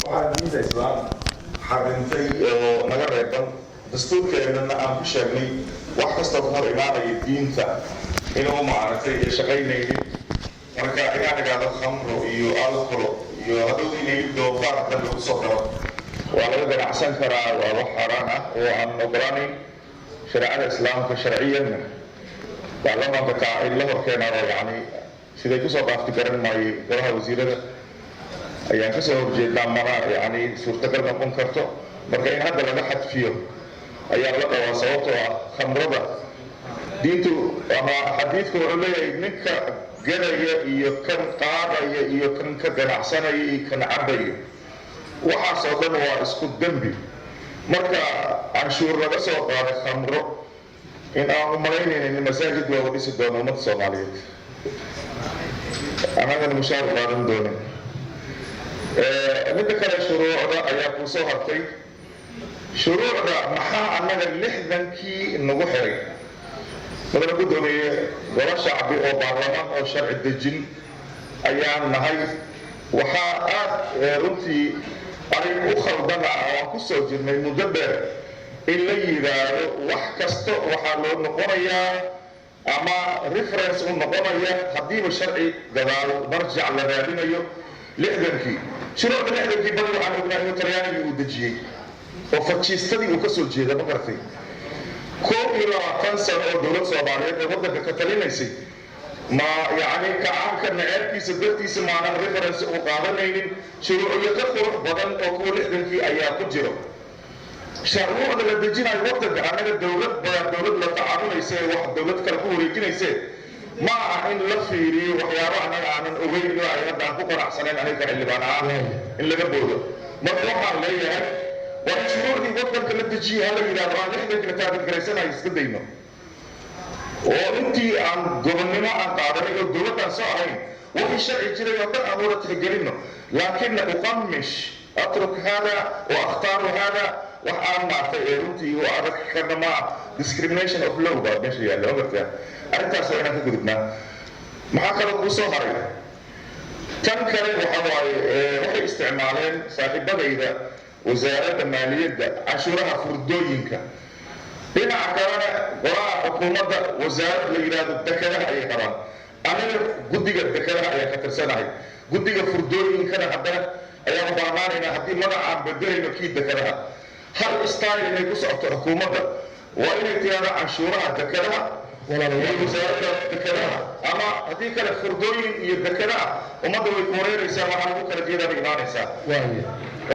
Waxaa diinta Islaam xarintay oo naga reeban, dastuurkeennana aan ku sheegnay, wax kastoo ka hor imaanaya diinta inuu maaragtay shaqaynaynin. Marka inaan idhaahdo khamro iyo alcohol iyo hadhow inay doofaarka lagu soo daro waa laga ganacsan karaa, waa wax xaaraan ah oo aan ogolaanayn shareecada Islaamka. Sharciyanna baarlamaanka taa in la hor keenaado, yacni siday kusoo dhaafti garan maayay. Golaha wasiirada ayaan kasoo horjeednaa, mana yani suurtagal noqon karto. Marka in hadda laga xadfiyo ayaa la qabaa, sababtoo ah khamrada diintu ama xadiidku wuxuu leeyahay ninka gadaya iyo kan qaadaya iyo kan ka ganacsanaya iyo kan cabaya, waxaas oo dhan waa isku dembi. Marka canshuur laga soo qaaday khamro, in aan u malaynaynin in masaajid looga dhisi doono ummadda Soomaaliyeed, annagana mushaar qaadan doonin. Midda kale, shuruucda ayaa kuu soo hartay. Shuruucda maxaa annaga 60-kii nagu xiray? Mudane guddoomiye, golo shacbi oo baarlamaan oo sharci dejin ayaan nahay. Waxaa aad runtii arrin u khaldana oo aan ku soo jirnay muddo dheer in la yidhaahdo wax kasta waxaa loo noqonayaa ama reference u noqonaya, haddiiba sharci gadaal marjac la raadinayo, 60-kii. Shuruucda 60-kii badi waxaan ognaa inuu Talyaanigii uu dejiyey oo fajiistadii uu ka soo jeeda. Ma garatay? 21 sano oo dowlad Soomaaliyeed ee waddanka ka talinaysay, ma yacni kacaanka naceebkiisa dartiisa maanan reference u qaadanaynin. Shuruucyo ka qurux badan oo kuwa 60-kii ayaa ku jiro shuruucda la dejinayo waddanka. Annaga dowlad baa dowlad la tacaamulaysa ee wax dowlad kale ku wareejinayse, ma aha in la fiiriyo waxyaabo annaga aanan ogeyn ilaa ay hadda aan ku qanacsanayn. Aniga xildhibaan ahaan in laga boodo, marka waxaan leeyahay waa in shuruucdii waddanka la dejiyey hala yidhahdo aan 60-kii la target garaysanayo iska dayno, oo intii aan gobonnimo aan qaadanay oo dowladdaan soo ahayn wixii sharci jiray oo dhan aan wada tixgelinno. Laakina uqamish atruk hada wa akhtaaru hada, wax aan maartay ee runtii u adag karna ma. Discrimination of law baa meesha yaalla, ma gartaa? Arrintaas waa inaan ka gudubnaa. Maxaa kaloo kuu soo haray? Tan kale waxa waaye, waxay isticmaaleen saaxiibadayda wasaaradda maaliyadda canshuuraha furdooyinka. Dhinaca kalena golaha xukuumadda wasaarad la yidhaahdo dekadaha ayay qabaan. Aniga guddiga dekadaha ayaan ka tirsanahay, guddiga furdooyinkana haddana ayaan u baahnaanaynaa haddii magacaan bedelayno kii dekadaha. Hal style inay ku socoto xukuumadda waa inay tiraahdo canshuuraha dekadaha iyo wasaaradda dekadaha, ama haddii kale furdooyin iyo dekadaha ummadda way ku wareeraysaa, waxaa lagu kala jeedaa bay imaanaysaa. Waaye.